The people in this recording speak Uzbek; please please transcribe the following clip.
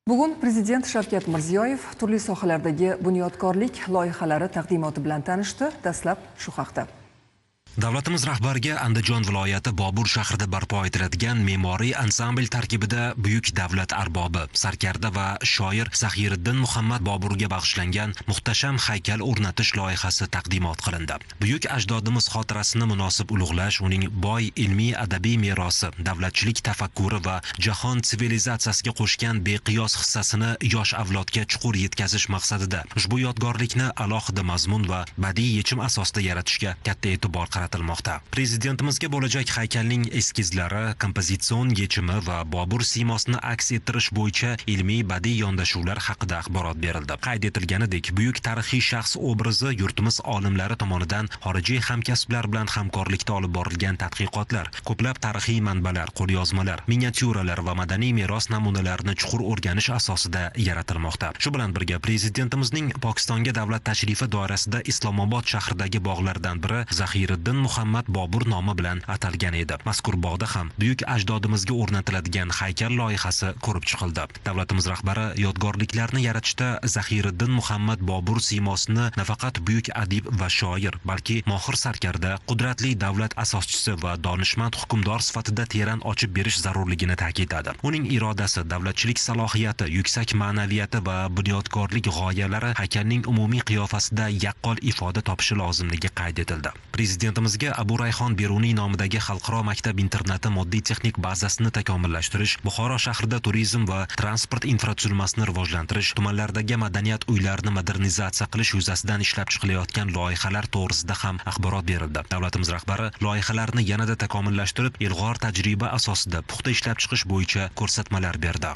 Bugun Prezident Shavkat Mirziyoyev turli sohalardagi bunyodkorlik loyihalari taqdimoti bilan tanishdi. Dastlab shu haqda. Davlatimiz rahbariga Andijon viloyati Bobur shahrida barpo etiladigan me'moriy ansambl tarkibida buyuk davlat arbobi, sarkarda va shoir Zahiriddin Muhammad Boburga bag'ishlangan muhtasham haykal o'rnatish loyihasi taqdimot qilindi. Buyuk ajdodimiz xotirasini munosib ulug'lash, uning boy ilmiy adabiy merosi, davlatchilik tafakkuri va jahon sivilizatsiyasiga qo'shgan beqiyos hissasini yosh avlodga chuqur yetkazish maqsadida ushbu yodgorlikni alohida mazmun va badiiy yechim asosida yaratishga katta e'tibor qaratildi. Prezidentimizga bo'lajak haykalning eskizlari, kompozitsion yechimi va Bobur siymosini aks ettirish bo'yicha ilmiy badiiy yondashuvlar haqida axborot berildi. Qayd etilganidek, buyuk tarixiy shaxs obrazi yurtimiz olimlari tomonidan xorijiy hamkasblar bilan hamkorlikda olib borilgan tadqiqotlar, ko'plab tarixiy manbalar, qo'lyozmalar, miniatyuralar va madaniy meros namunalarini chuqur o'rganish asosida yaratilmoqda. Shu bilan birga Prezidentimizning Pokistonga davlat tashrifi doirasida Islomobod shahridagi bog'lardan biri Zahiriddin Muhammad Bobur nomi bilan atalgan edi. Mazkur bog'da ham buyuk ajdodimizga o'rnatiladigan haykal loyihasi ko'rib chiqildi. Davlatimiz rahbari yodgorliklarni yaratishda Zahiriddin Muhammad Bobur siymosini nafaqat buyuk adib va shoir, balki mohir sarkarda, qudratli davlat asoschisi va donishmand hukmdor sifatida teran ochib berish zarurligini ta'kidladi. Uning irodasi, davlatchilik salohiyati, yuksak ma'naviyati va bunyodkorlik g'oyalari haykalning umumiy qiyofasida yaqqol ifoda topishi lozimligi qayd etildi. Prezidentimizga Abu Rayhon Beruniy nomidagi xalqaro maktab-internati moddiy texnik bazasini takomillashtirish, Buxoro shahrida turizm va transport infratuzilmasini rivojlantirish, tumanlardagi madaniyat uylarini modernizatsiya qilish yuzasidan ishlab chiqilayotgan loyihalar to'g'risida ham axborot berildi. Davlatimiz rahbari loyihalarni yanada takomillashtirib, ilg'or tajriba asosida puxta ishlab chiqish bo'yicha ko'rsatmalar berdi.